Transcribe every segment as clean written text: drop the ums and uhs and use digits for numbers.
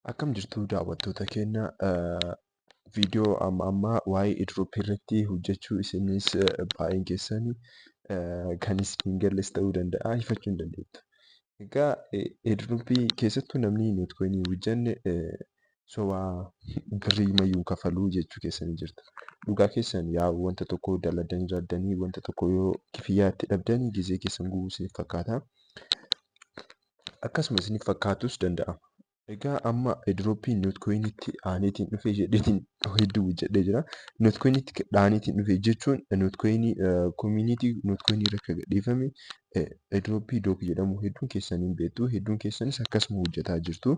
Akkam jirtu daawwattoota keenya? Viidiyoo amma ammaa waa'ee airdrop irratti hojjechuu isinis baay'een keessan kan isin hin galles ta'uu danda'a, ifachuu hin dandeettu. Egaa airdrop keessattuu namni Notcoin hin hojjenne sobaa birrii mayyuu kafaluu jechuu keessanii jirtu. Dhugaa keessan, yaa wanta tokko daladanii raddanii wanta tokko yoo kifiyyaa itti dhabdanii gizee keessan gubuu isiniif fakkaata. Akkasuma isiniif fakkaatus danda'a. Egaa amma airdropiin Notcoinitti aaneetiin dhufe jedheetiin hedduu hojjedhee jira. Notcoinitti aaneetiin dhufe jechuun Notcoinii community Notcoinii irra kan gadhiifame airdropii Dogs jedhamu hedduun keessan hin beektu. Hedduun keessanis akkasuma hojjetaa jirtu.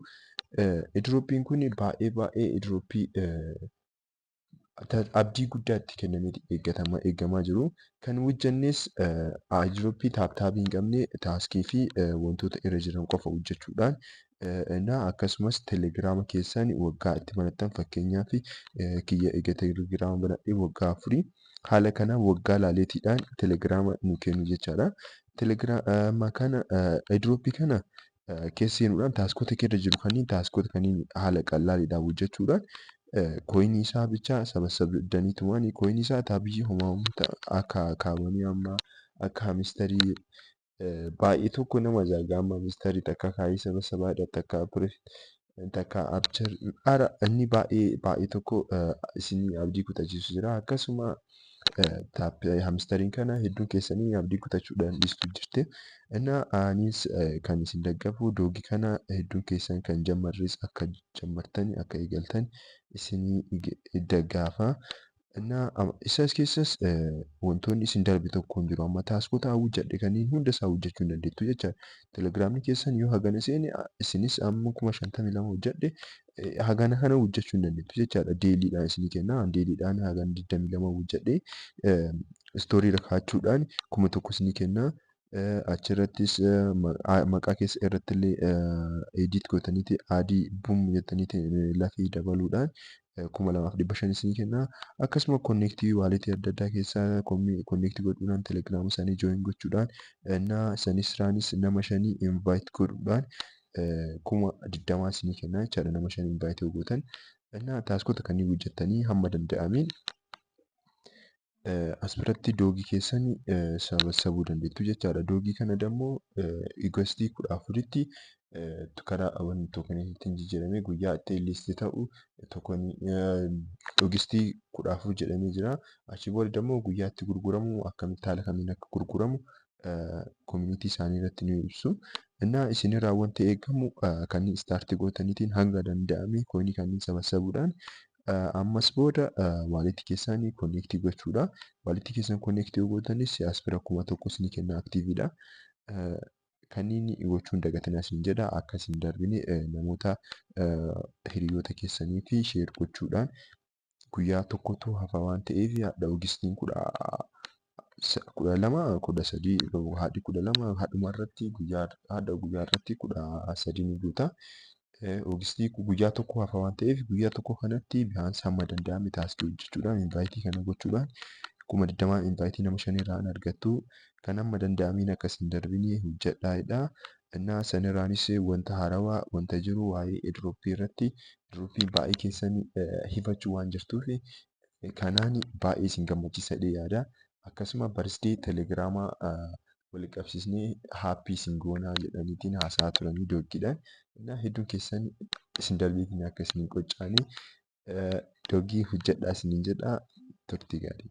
Airdropiin kun baay'ee baay'ee airdropii abdii guddaa itti kennamee eeggatama eegamaa jiru. Kan hojjennes airdropii tap tapii hin qabne, taskii fi wantoota irra jiran qofa hojjechuudhaan na akkasumas Telegiraama keessan waggaa itti banattan, fakkeenyaaf kiyya eega Telegiraama banadhee waggaa 4, haala kanaan waggaa laaleetiidhaan Telegiraama nu kennu jechaadha. Telegiraama kana, airdropii kana keessa seenuudhaan taskoota irra jiru kanneen, taskoota kanneen haala qallaaliidhaan hojjechuudhaan coinii isaa bichaa sabasabdaniitumaan coinii isaa taabii homaa akka kaawwanii amma akka Hamsterii baay'ee tokko nama ajaa'iba. Amma Hamsterii takka kaayii saba sabaadha, takka takka abchar ara inni baay'ee baay'ee tokko isin abdii kutachiisu jira. Akkasuma Hamsteriin kana hedduun keessanii abdii kutachuudhaan dhiistu jirti. Innaa anis kan isin daggafu Dogii kana hedduun keessan kan jammarres akka jammartan, akka eegaltan isinii daggaafa. Innaa isas keessas wantoonni isin darbe tokko hin jiru. Amma taskoota hojjedhe kanneen hunda isaa hojjechuu hin dandeettu jechaadha. Telegiraamni keessan yoo hagana seene, isinis amma 52,000 hojjedhe, hagana kana hojjechuu hin dandeettu jechaadha. Dailydhaan isinii kenna. Dailydhaan hagana 22 hojjedhe story irra kaa'achuudhaan 1000 isinii kenna. Achirrattis maqaa keessa irratti illee edit gootaniiti adii boom jettaniiti lafee dabaluudhaan 2500 isinii kenna. Akkasuma connectii walletii adda addaa keessaa connectii godhuudhaan, Telegiraama isaanii join gochuudhaan na sanis raanis nama shanii invite godhuudhaan 20,000 isinii kenna jechaadha, nama shan invite yoo gootan. Innaa taskoota kanneen hojjettanii hamma danda'ameen as biratti Dogii keessan sabassabuu dandeettu jechaadha. Dogii kana dammoo Augustii 14tti karaa tokeniitiin jijjiiramee guyyaa itti list ta'u tokenii Augustii 14 jedhamee jira. Achi booda dammoo guyyaa itti gurguramu, akkamitti, haala kamiin akka gurguramu community isaanii irratti ni ibsu. Innaa isinirraa wanti eegamu kanneen start gootaniitiin hanga danda'ame coinii kanneen sabassabuudhaan ammas booda walletii keessanii connectii gochuudha. Walletii keessan connectii yoo gootanis as bira 1000 isinii kenna, activedha. Kanneen gochuun dagatinaa isin jedha. Akka isin darbine namoota hiriyoota keessanii fi share gochuudhaan guyyaa tokkotu hafa waan ta'eef, hadha Augustiin 12, 13, haadhi 12, hadhuma irratti guyyaa hadha guyyaa irratti 13 ni guuta. Augustii guyyaa tokko hafa waan ta'eef, guyyaa tokko kanatti bihaansi hamma danda'ame taskii hojjechuudhaan, inviteii kana gochuudhaan 20,000 inviteii nama shanirraa argattu. Kan hamma danda'ameen akkas hin darbine hojjedhaadha. Innaa sanirraanis wanta haarawaa wanta jiru waa'ee airdropii irratti, airdropii baay'ee keessan hifachuu waan jirtuuf, kanaan baay'ee isin gammachiisa jedhee yaada. Akkasuma birthday Telegiraamaa wal qabsiisnee happy isin goonaa jedhaniitiin haasa'aa turanii Dogiidhaan. Innaa hedduun keessan isin darbeetiin akka isin hin qoccaane Dogii hojjedhaa isiniin jedha, turtii gaarii.